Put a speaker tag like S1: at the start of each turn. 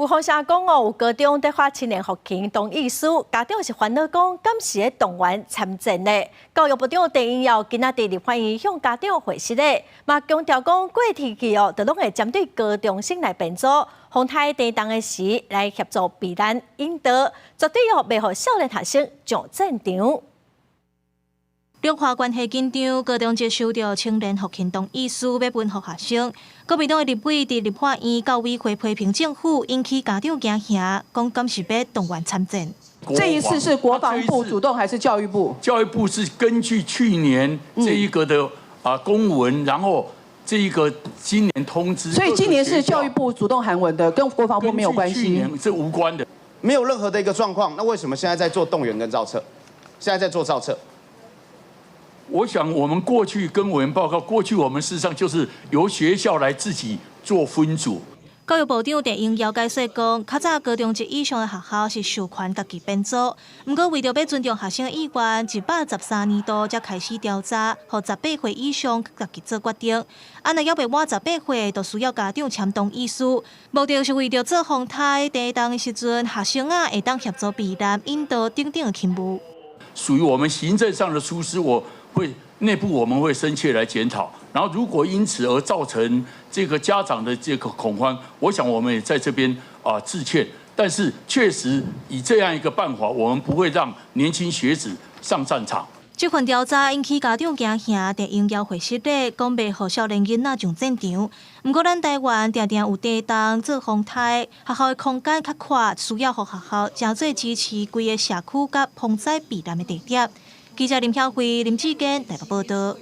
S1: 有風聲講哦，有高中咧發青年復勤同意書，家長是煩惱講，敢是咧動員參戰的？教育部長鄧英耀今仔日佇立法院向家長回釋咧，嘛強調講過去哦，就攏會針對高中生來編組，風颱地動的時來協助避難引導，絕對哦袂予少年學生上戰場。
S2: 兩岸關係緊張，高中接收著青年復勤同意書，欲分予學生。國民黨的立委佇立法院教委會批評政府引起家長驚嚇，講敢是欲動員參戰。
S3: 這一次是國防部主動還是教育部？
S4: 教育部是根據去年這一個的公文，然後這一個今年通知。
S3: 所以今年是教育部主動函文的，跟國防部沒有關係。
S4: 去年是無關的，
S5: 沒有任何的一個狀況。那為什麼現在在做動員跟造冊？現在在做造冊？
S4: 我想，我們過去跟委員報告，過去我們事實上就是由學校來自己做分組。
S2: 教育部長鄧英耀解釋講，較早高中級以上的學校是授權家己編組，毋過為著欲尊重學生的意願，113年度才開始調查，予18歲以上家己做決定。啊，若猶未滿十八歲，就需要家長簽同意書。目的是為著做風颱地動的時陣，學生仔會當協助避難、引導等等的勤務。
S4: 屬於我們行政上的疏失，我會內部我們會深切來檢討。然後，如果因此而造成這個家長的這個恐慌，我想我們也在這邊致歉。但是確實以這樣一個辦法，我們不會讓年輕學子上戰場。
S2: 這份調查引起家長驚嚇，鄧英耀回釋咧，講袂予少年囡仔上戰場。毋過咱台灣定定有地動做風颱，學校的空間較闊，需要予學校誠做支持規个社區佮防災避難的地點。記者林曉慧、林志堅台北報道。